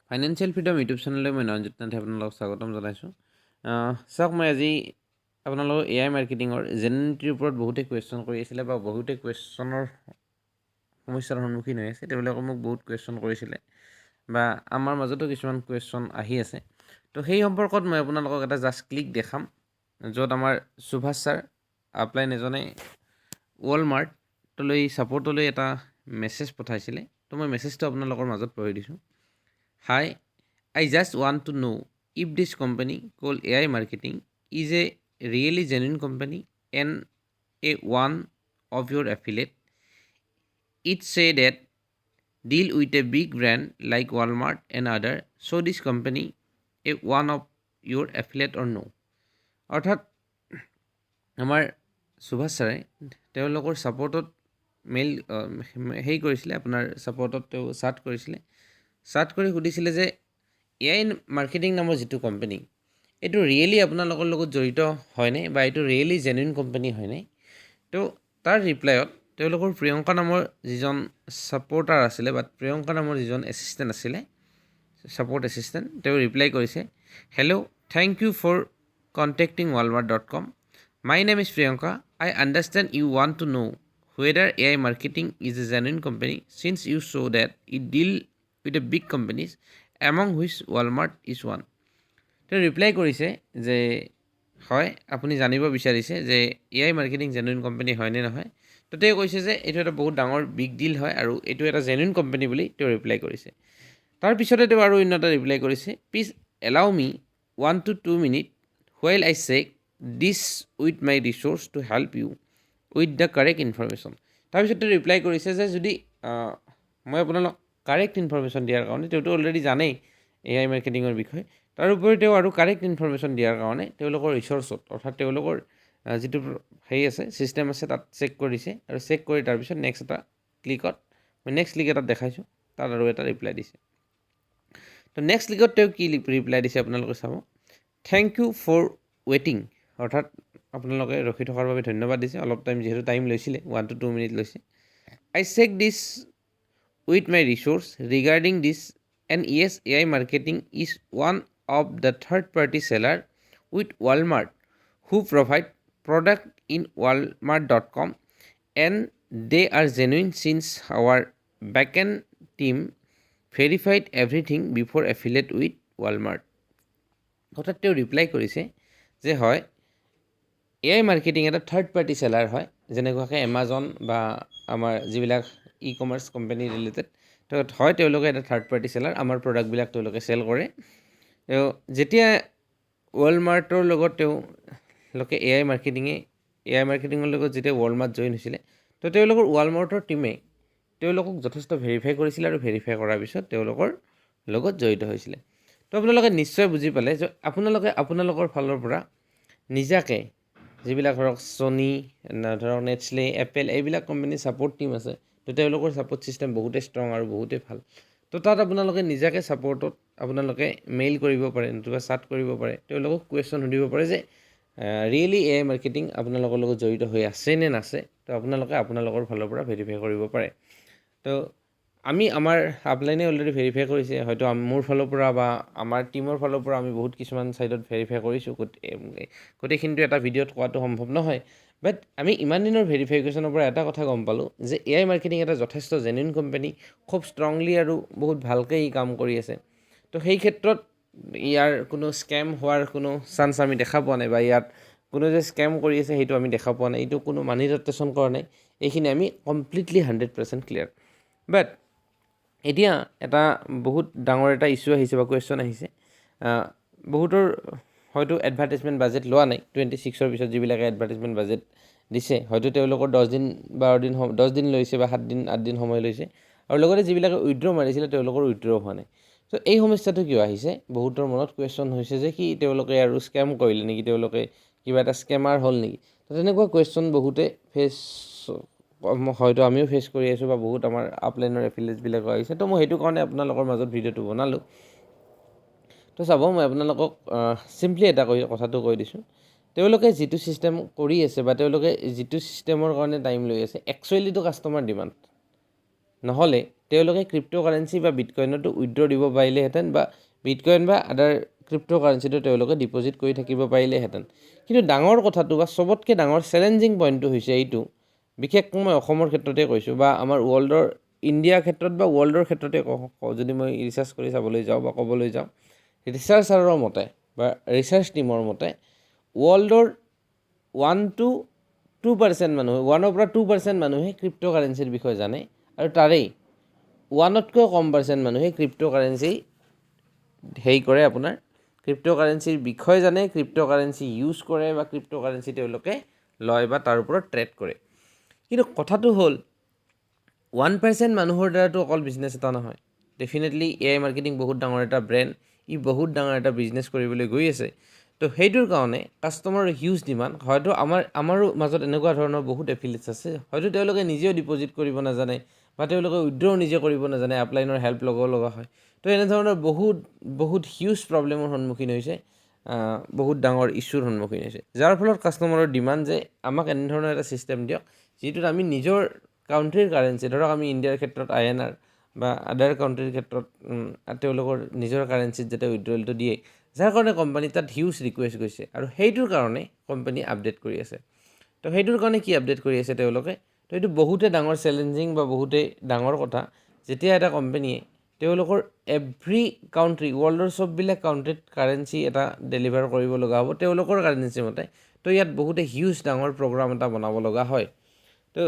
Financial freedom YouTube চেনেললৈ মই নয়নজ্যোতি নাথে আপোনালোকক স্বাগতম জনাইছোঁ। চাওক, মই আজি আপোনালোকৰ এ I মাৰ্কেটিঙৰ জেনুইনিটিৰ ওপৰত বহুতে কুৱেশ্যন কৰি আছিলে বা বহুতে কুৱেশ্যনৰ সমস্যাৰ সন্মুখীন হৈ আছে। তেওঁলোকে মোক বহুত কুৱেশ্যন কৰিছিলে বা আমাৰ মাজতো কিছুমান কুৱেশ্যন আহি আছে। তো সেই সম্পৰ্কত মই আপোনালোকক এটা জাষ্ট ক্লিপ দেখাম, য'ত আমাৰ সুভাষ ছাৰ আপলাইন এজনে ৱালমাৰ্টলৈ ছাপৰ্টলৈ এটা মেছেজ পঠাইছিলে। তো মই মেছেজটো আপোনালোকৰ মাজত পঢ়ি দিছোঁ। "Hi, I just want to know if this company called AI Marketing is a really genuine company and a one of your affiliate. It say that deal with a big brand like Walmart and other. So this company a one of your affiliate or no?" অৰ্থাৎ আমাৰ সুভাষ ছাৰে তেওঁলোকৰ ছাপৰ্টত mail হেৰি কৰিছিলে, আপোনাৰ ছাপৰ্টত তেওঁ চাট কৰিছিলে। চাট কৰি সুধিছিলে যে এ I marketing নামৰ যিটো কোম্পানী, এইটো ৰিয়েলি আপোনালোকৰ লগত জড়িত হয়নে বা এইটো ৰিয়েলি জেনুইন কোম্পানী হয়নে? তো তাৰ ৰিপ্লাইত তেওঁলোকৰ প্ৰিয়ংকা নামৰ যিজন ছাপৰ্টাৰ আছিলে বা প্ৰিয়ংকা নামৰ যিজন এছিষ্টেণ্ট আছিলে, ছাপৰ্ট এছিষ্টেণ্ট, তেওঁ ৰিপ্লাই কৰিছে, "Hello, thank you for contacting Walmart.com. My name is Priyanka. I understand you want to know whether AI Marketing is a genuine company since you show that it deal with the big companies, among which Walmart is one." তেওঁ reply কৰিছে যে হয়, আপুনি জানিব বিচাৰিছে যে A I marketing genuine company হয়নে নহয়। তো তেওঁ কৈছে যে এইটো এটা বহুত ডাঙৰ বিগ ডিল হয় আৰু এইটো এটা জেনুইন কোম্পানী বুলি তেওঁ ৰিপ্লাই কৰিছে। তাৰপিছতে তেওঁ আৰু অন্য এটা ৰিপ্লাই কৰিছে, "Please allow me 1 to 2 minute while I check this with my resource to help you with the correct information." তাৰপিছত তেওঁ ৰিপ্লাই কৰিছে যে যদি মই আপোনালোক কাৰেক্ট ইনফৰমেশ্যন দিয়াৰ কাৰণে, তেওঁতো অলৰেডি জানেই এ I মাৰ্কেটিঙৰ বিষয়ে, তাৰোপৰি তেওঁ আৰু কাৰেক্ট ইনফৰমেশ্যন দিয়াৰ কাৰণে তেওঁলোকৰ ৰিচ'ৰ্চত, অৰ্থাৎ তেওঁলোকৰ যিটো হেৰি আছে, ছিষ্টেম আছে, তাত চেক কৰিছে আৰু চেক কৰি তাৰপিছত নেক্সট এটা ক্লিকত, মই নেক্সট ক্লিক এটাত দেখাইছোঁ, তাত আৰু এটা ৰিপ্লাই দিছে। তো নেক্সট ক্লিকত তেওঁ কি ৰিপ্লাই দিছে আপোনালোকে চাব। "Thank you for waiting." অৰ্থাৎ আপোনালোকে ৰখি থকাৰ বাবে ধন্যবাদ দিছে। অলপ টাইম যিহেতু টাইম লৈছিলে, 1 টু 2 মিনিট লৈছে। "I check this with my resource regarding this and yes, AI Marketing is one of the third party seller with Walmart who provide product in Walmart.com and they are genuine since our backend team verified everything before affiliate with Walmart." অৰ্থাৎ তেওঁ reply কৰিছে যে হয়, এ I marketing এটা third party seller হয়, যেনেকুৱাকৈ Amazon বা আমাৰ যিবিলাক ই কমাৰ্চ কোম্পানী ৰিলেটেড। তো হয়, তেওঁলোকে এটা থাৰ্ড পাৰ্টি চেলাৰ, আমাৰ প্ৰডাক্টবিলাক তেওঁলোকে চেল কৰে। তেওঁ যেতিয়া ৱালমাৰ্টৰ লগত তেওঁলোকে এ I মাৰ্কেটিঙে এ I মাৰ্কেটিঙৰ লগত যেতিয়া ৱালমাৰ্ট জইন হৈছিলে, তো তেওঁলোকৰ ৱালমাৰ্টৰ টীমে তেওঁলোকক যথেষ্ট ভেৰিফাই কৰিছিলে আৰু ভেৰিফাই কৰাৰ পিছত তেওঁলোকৰ লগত জড়িত হৈছিলে। তো আপোনালোকে নিশ্চয় বুজি পালে যে আপোনালোকে আপোনালোকৰ ফালৰ পৰা নিজাকে যিবিলাক ধৰক ছনী, ধৰক নেচলে, এপেল, এইবিলাক কোম্পানীৰ ছাপৰ্ট টীম আছে, তো তেওঁলোকৰ ছাপৰ্ট ছিষ্টেম বহুতেই ষ্ট্ৰং আৰু বহুতেই ভাল। তো তাত আপোনালোকে নিজাকে ছাপৰ্টত আপোনালোকে মেইল কৰিব পাৰে নতুবা চাট কৰিব পাৰে, তেওঁলোকক কুৱেশ্যন সুধিব পাৰে যে ৰিয়েলি এ I marketing আপোনালোকৰ লগত জড়িত হৈ আছে নে নাছে। তো আপোনালোকে আপোনালোকৰ ফালৰ পৰা ভেৰিফাই কৰিব পাৰে। তো আমি আমাৰ আপলাইনে অলৰেডি ভেৰিফাই কৰিছে। হয়তো মোৰ ফালৰ পৰা বা আমাৰ টীমৰ ফালৰ পৰা আমি বহুত কিছুমান ছাইডত ভেৰিফাই কৰিছোঁ। গোটেইখিনিতো এটা ভিডিঅ'ত কোৱাটো সম্ভৱ নহয়, বাট আমি ইমান দিনৰ ভেৰিফিকেশ্যনৰ পৰা এটা কথা গম পালোঁ যে এ I marketing এটা যথেষ্ট জেনুইন কোম্পানী, খুব ষ্ট্ৰংলি আৰু বহুত ভালকৈ ই কাম কৰি আছে। তো সেই ক্ষেত্ৰত ইয়াৰ কোনো স্কেম হোৱাৰ কোনো চান্স আমি দেখা পোৱা নাই বা ইয়াত কোনো যে স্কেম কৰি আছে সেইটো আমি দেখা পোৱা নাই। এইটো কোনো মানি ৰটেশ্যন কৰা নাই, এইখিনি আমি কমপ্লিটলি 100% ক্লিয়াৰ। বাট এতিয়া এটা বহুত ডাঙৰ এটা ইছ্যু আহিছে বা কুৱেশ্যন আহিছে। বহুতৰ হয়তো এডভাৰ্টাইজমেণ্ট বাজেট লোৱা নাই। 26ৰ পিছত যিবিলাকে এডভাৰ্টাইজমেণ্ট বাজেট দিছে, হয়তো তেওঁলোকৰ 10 দিন, 12 দিন, 10 দিন লৈছে বা 7 দিন, 8 দিন সময় লৈছে আৰু লগতে যিবিলাকে উইড্ৰ মাৰিছিলে, তেওঁলোকৰ উইড্ৰ হোৱা নাই। ত' এই সমস্যাটো কিয় আহিছে? বহুতৰ মনত কুৱেশ্যন হৈছে যে কি তেওঁলোকে আৰু স্কেম কৰিলে নেকি, তেওঁলোকে কিবা এটা স্কেমাৰ হ'ল নেকি? তো তেনেকুৱা কুৱেশ্যন বহুতে ফেচ, হয়তো আমিও ফেচ কৰি আছোঁ বা বহুত আমাৰ আপলাইনৰ এফিলিয়েটছবিলাকো আহিছে। তো মই সেইটো কাৰণে আপোনালোকৰ মাজত ভিডিঅ'টো বনালোঁ। তো চাব, মই আপোনালোকক চিম্পলি এটা কৈ কথাটো কৈ দিছোঁ। তেওঁলোকে যিটো ছিষ্টেম কৰি আছে বা তেওঁলোকে যিটো ছিষ্টেমৰ কাৰণে টাইম লৈ আছে, একচুৱেলিটো কাষ্টমাৰ ডিমাণ্ড নহ'লে তেওঁলোকে ক্ৰিপ্ট' কাৰেঞ্চি বা বিটকইনতো উইড্ৰ দিব পাৰিলেহেঁতেন বা বিটকইন বা আদাৰ ক্ৰিপ্ট' কাৰেঞ্চিটো তেওঁলোকে ডিপ'জিট কৰি থাকিব পাৰিলেহেঁতেন। কিন্তু ডাঙৰ কথাটো বা চবতকৈ ডাঙৰ চেলেঞ্জিং পইণ্টটো হৈছে এইটো, বিশেষকৈ মই অসমৰ ক্ষেত্ৰতে কৈছোঁ বা আমাৰ ৱৰ্ল্ডৰ ইণ্ডিয়াৰ ক্ষেত্ৰত বা ৱৰ্ল্ডৰ ক্ষেত্ৰতে কওঁ, যদি মই ৰিচাৰ্চ কৰি চাবলৈ যাওঁ বা ক'বলৈ যাওঁ, ৰিচাৰ্চাৰৰ মতে বা ৰিচাৰ্চ টীমৰ মতে ৱৰ্ল্ডৰ 1 টু 2% মানুহে, 1ৰ পৰা 2% মানুহে ক্ৰিপ্ট' কাৰেঞ্চিৰ বিষয়ে জানে আৰু তাৰেই 1তকৈও কম পাৰ্চেণ্ট মানুহে ক্ৰিপ্ট' কাৰেঞ্চি হেৰি কৰে, আপোনাৰ ক্ৰিপ্ট' কাৰেঞ্চিৰ বিষয়ে জানে, ক্ৰিপ্ট' কাৰেঞ্চি ইউজ কৰে বা ক্ৰিপ্ট' কাৰেঞ্চি তেওঁলোকে লয় বা তাৰ ওপৰত ট্ৰেড কৰে। কিন্তু কথাটো হ'ল, 1% মানুহৰ দ্বাৰাতো অকল বিজনেছ এটা নহয়। ডেফিনেটলি এ I marketing বহুত ডাঙৰ এটা ব্ৰেণ্ড, ই বহুত ডাঙৰ এটা বিজনেছ কৰিবলৈ গৈ আছে। তো সেইটোৰ কাৰণে কাষ্টমাৰৰ হিউজ ডিমাণ্ড। হয়তো আমাৰো মাজত এনেকুৱা ধৰণৰ বহুত এফিলিয়েটছ আছে, হয়তো তেওঁলোকে নিজেও ডিপ'জিট কৰিব নাজানে বা তেওঁলোকে উইড্ৰও নিজে কৰিব নাজানে, আপলাইনৰ হেল্প ল'ব লগা হয়। তো এনেধৰণৰ বহুত বহুত হিউজ প্ৰব্লেমৰ সন্মুখীন হৈছে, বহুত ডাঙৰ ইছ্যুৰ সন্মুখীন হৈছে, যাৰ ফলত কাষ্টমাৰৰ ডিমাণ্ড যে আমাক এনেধৰণৰ এটা ছিষ্টেম দিয়ক যিটোত আমি নিজৰ কাউণ্ট্ৰিৰ কাৰেঞ্চি, ধৰক আমি ইণ্ডিয়াৰ ক্ষেত্ৰত আইএনআৰ বা আদাৰ কাউণ্ট্ৰিৰ ক্ষেত্ৰত তেওঁলোকৰ নিজৰ কাৰেঞ্চিত যাতে উইড্ৰৱেলটো দিয়ে, যাৰ কাৰণে কোম্পানী তাত হিউজ ৰিকুৱেষ্ট গৈছে আৰু সেইটোৰ কাৰণে কোম্পানী আপডেট কৰি আছে। তো সেইটোৰ কাৰণে কি আপডেট কৰি আছে তেওঁলোকে? তো এইটো বহুতে ডাঙৰ চেলেঞ্জিং বা বহুতেই ডাঙৰ কথা, যেতিয়া এটা কোম্পানীয়ে তেওঁলোকৰ এভৰি কাউণ্ট্ৰি, ৱৰ্ল্ডৰ চববিলাক কাউণ্ট্ৰিত কাৰেঞ্চি এটা ডেলিভাৰ কৰিব লগা হ'ব তেওঁলোকৰ কাৰেঞ্চি মতে। তো ইয়াত বহুতে হিউজ ডাঙৰ প্ৰগ্ৰাম এটা বনাব লগা হয়। তো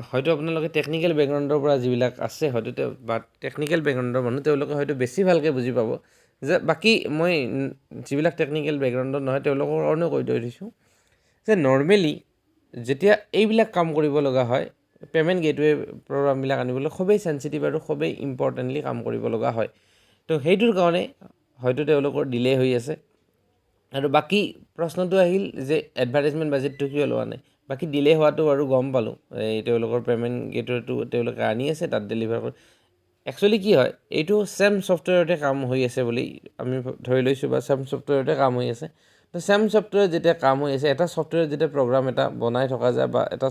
হয়তো আপোনালোকে টেকনিকেল বেকগ্ৰাউণ্ডৰ পৰা যিবিলাক আছে, হয়তো তেওঁ বা টেকনিকেল বেকগ্ৰাউণ্ডৰ মানুহ, তেওঁলোকে হয়তো বেছি ভালকৈ বুজি পাব যে বাকী মই যিবিলাক টেকনিকেল বেকগ্ৰাউণ্ডত নহয়, তেওঁলোকৰ কাৰণেও কৈ থৈ দিছোঁ যে নৰ্মেলি যেতিয়া এইবিলাক কাম কৰিব লগা হয়, পে'মেণ্ট গেটৱে প্ৰগ্ৰামবিলাক আনিবলৈ খুবেই চেঞ্চিটিভ আৰু খুবেই ইম্পৰ্টেণ্টলি কাম কৰিব লগা হয়। তো সেইটোৰ কাৰণে হয়তো তেওঁলোকৰ ডিলে হৈ আছে। আৰু বাকী প্ৰশ্নটো আহিল যে এডভাৰটাইজমেণ্ট বাজেটটো কিয় লোৱা নাই? বাকী ডিলে হোৱাটো বাৰু গম পালোঁ, এই তেওঁলোকৰ পে'মেণ্ট গেটৱেটো তেওঁলোকে আনি আছে, তাত ডেলিভাৰ কৰি একচুৱেলি কি হয়, এইটো ছেম ছফ্টৱেৰতে কাম হৈ আছে বুলি আমি ধৰি লৈছোঁ বা ছেম ছফ্টৱেৰতে কাম হৈ আছে। তো ছেম ছফ্টৱেৰ যেতিয়া কাম হৈ আছে, এটা ছফ্টৱেৰ যেতিয়া প্ৰগ্ৰাম এটা বনাই থকা যায় বা এটা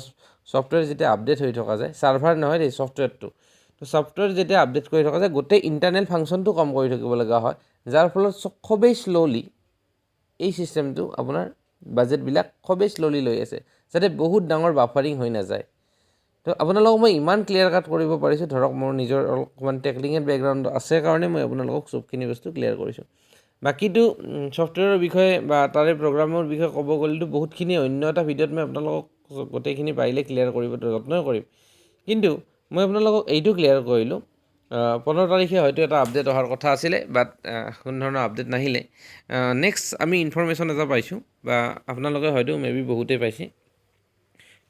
ছফ্টৱেৰ যেতিয়া আপডেট হৈ থকা যায়, ছাৰ্ভাৰ নহয় দেই, ছফ্টৱেৰটো, তো ছফ্টৱেৰ যেতিয়া আপডেট কৰি থকা যায়, গোটেই ইণ্টাৰনেল ফাংচনটো কাম কৰি থাকিব লগা হয়, যাৰ ফলত খুবেই শ্ল'লি এই ছিষ্টেমটো আপোনাৰ বাজেটবিলাক খুবেই শ্ল'লি লৈ আছে, যাতে বহুত ডাঙৰ বাফাৰিং হৈ নাযায়। তো আপোনালোকক মই ইমান ক্লিয়াৰ কাট কৰিব পাৰিছোঁ, ধৰক মোৰ নিজৰ অকণমান টেকনিকেল বেকগ্ৰাউণ্ড আছে কাৰণে মই আপোনালোকক চবখিনি বস্তু ক্লিয়াৰ কৰিছোঁ। বাকীটো ছফ্টৱেৰৰ বিষয়ে বা তাৰে প্ৰগ্ৰামৰ বিষয়ে ক'ব গ'লেতো বহুতখিনি অন্য এটা ভিডিঅ'ত মই আপোনালোকক গোটেইখিনি পাৰিলে ক্লিয়াৰ কৰিব যত্নই কৰিম। কিন্তু মই আপোনালোকক এইটো ক্লিয়াৰ কৰিলোঁ, 15 তাৰিখে হয়তো এটা আপডেট অহাৰ কথা আছিলে, বাট কোনো ধৰণৰ আপডেট নাহিলে। নেক্সট আমি ইনফৰমেশ্যন এটা পাইছোঁ বা আপোনালোকে হয়তো মে বি বহুতেই পাইছে,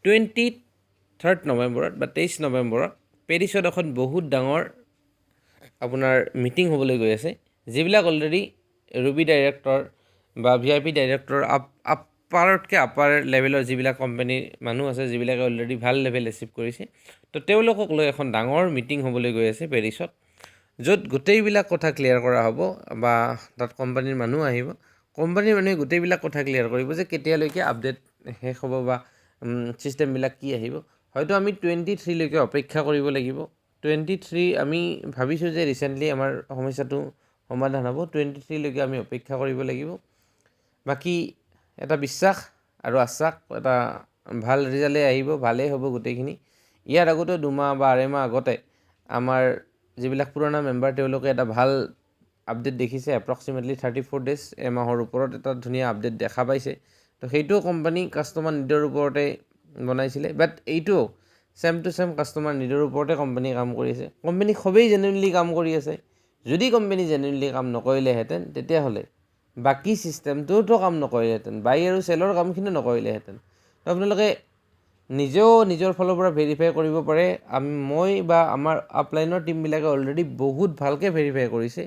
23 নৱেম্বৰত বা 23 নৱেম্বৰত পেৰিছত এখন বহুত ডাঙৰ আপোনাৰ মিটিং হ'বলৈ গৈ আছে, যিবিলাক অলৰেডি ৰুবি ডাইৰেক্টৰ বা ভিআইপি ডাইৰেক্টৰ, আপাৰতকৈ আপাৰ লেভেলৰ যিবিলাক কোম্পানীৰ মানুহ আছে, যিবিলাকে অলৰেডি ভাল লেভেল এচিভ কৰিছে। তো তেওঁলোকক লৈ এখন ডাঙৰ মিটিং হ'বলৈ গৈ আছে পেৰিছত, য'ত গোটেইবিলাক কথা ক্লিয়াৰ কৰা হ'ব বা তাত কোম্পানীৰ মানুহ আহিব। কোম্পানীৰ মানুহে গোটেইবিলাক কথা ক্লিয়াৰ কৰিব যে কেতিয়ালৈকে আপডেট শেষ হ'ব বা ছিষ্টেমবিলাক কি আহিব। হয়তো আমি 23লৈকে অপেক্ষা কৰিব লাগিব। 23 আমি ভাবিছোঁ যে ৰিচেণ্টলি আমাৰ সমস্যাটো সমাধান হ'ব, 23লৈকে আমি অপেক্ষা কৰিব লাগিব। বাকী এটা বিশ্বাস আৰু আশ্বাস, এটা ভাল ৰিজাল্টেই আহিব, ভালেই হ'ব গোটেইখিনি। ইয়াৰ আগতেও 2 মাহ বা 2.5 মাহ আগতে আমাৰ যিবিলাক পুৰণা মেম্বাৰ, তেওঁলোকে এটা ভাল আপডেট দেখিছে, এপ্ৰক্সিমেটলি 34 ডেজ, এমাহৰ ওপৰত এটা ধুনীয়া আপডেট দেখা পাইছে। তো সেইটোও কোম্পানী কাষ্টমাৰ নিডৰ ওপৰতে বনাইছিলে, বাট এইটোও ছেম টু ছেম কাষ্টমাৰ নিডৰ ওপৰতে কোম্পানী কাম কৰি আছে। কোম্পানী খুবেই জেনুইনলি কাম কৰি আছে। যদি কোম্পানী জেনুইনলি কাম নকৰিলেহেঁতেন, তেতিয়াহ'লে বাকী ছিষ্টেমটোতো কাম নকৰিলেহেঁতেন, বাই আৰু চেলৰ কামখিনিও নকৰিলেহেঁতেন। তো আপোনালোকে নিজেও নিজৰ ফালৰ পৰা ভেৰিফাই কৰিব পাৰে। মই বা আমাৰ আপলাইনৰ টীমবিলাকে অলৰেডি বহুত ভালকৈ ভেৰিফাই কৰিছে।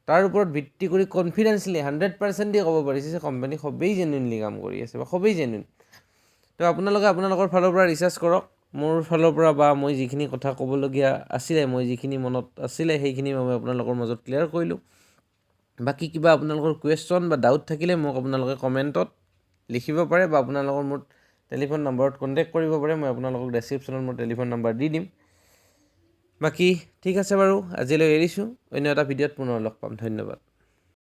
তাৰ ওপৰত ভিত্তি কৰি কনফিডেঞ্চলি 100% দি ক'ব পাৰিছে যে কোম্পানী খুবেই জেনুইনলি কাম কৰি আছে বা খুবেই জেনুইন। তো আপোনালোকে আপোনালোকৰ ফালৰ পৰা ৰিচাৰ্চ কৰক। মোৰ ফালৰ পৰা বা মই যিখিনি কথা ক'বলগীয়া আছিলে, মই যিখিনি মনত আছিলে, সেইখিনি মই আপোনালোকৰ মাজত ক্লিয়াৰ কৰিলোঁ। বাকী কিবা আপোনালোকৰ কুৱেশ্যন বা ডাউট থাকিলে মোক আপোনালোকে কমেণ্টত লিখিব পাৰে বা আপোনালোকৰ মোৰ টেলিফোন নম্বৰত কণ্টেক্ট কৰিব পাৰে। মই আপোনালোকক ডেছক্ৰিপশ্যনত মোৰ টেলিফোন নাম্বাৰ দি দিম। বাকী ঠিক আছে বাৰু, আজিলৈ এৰিছোঁ। অন্য এটা ভিডিঅ'ত পুনৰ লগ পাম। ধন্যবাদ।